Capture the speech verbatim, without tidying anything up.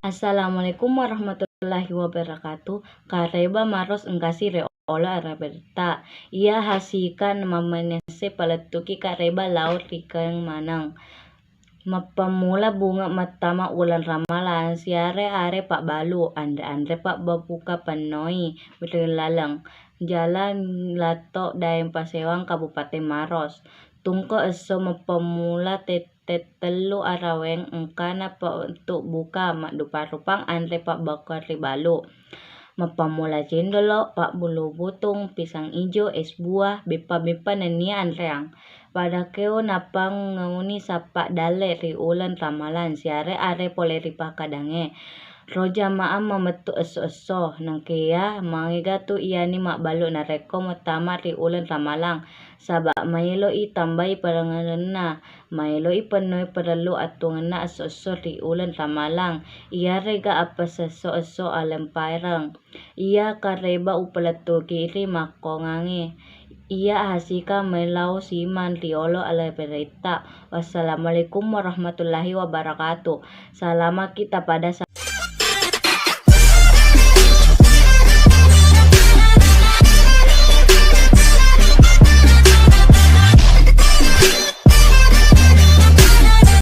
Assalamualaikum warahmatullahi wabarakatuh. Kareba maros engkasi ri olo araberta. Iya hasika mammenesse palettuki kareba lao rikeng maneng. Mappammula bunge mattama uleng Ramalang, siare are pabbalu, anre-anre pabbabuka pennoi ri laleng. Jalan Latto Daeng Pasewang Kabupaten Maros. Tungke esso mappammula te- tettellu araweng engkana pa untuk buka maddupa-rupang anre pabbakka ri balu. Mappammula cendolo, pabbulu butung, pisang ijo, es buah, beppa-beppa nennia anreang. Padakeo napangeuni sappa dalle ri uleng Ramalang siare are pole ri pakkadangnge. Ro jamaah mamettu esso-esso, nengkea maega tu iyani mabbalu narekko mattama ri uleng Ramalang, saba maeloi tambai parengngerenna, maeloi pennoi parellu attuangenna esso-esso ri uleng Ramalang, iyarega appasesso-esso aleng paereng. Iya kareba upalettuki ri makkongangnge. Iya hasika melao simang riolo aleberetta. Wassalamualaikum warahmatullahi wabarakatuh. Salamaki tapada sa-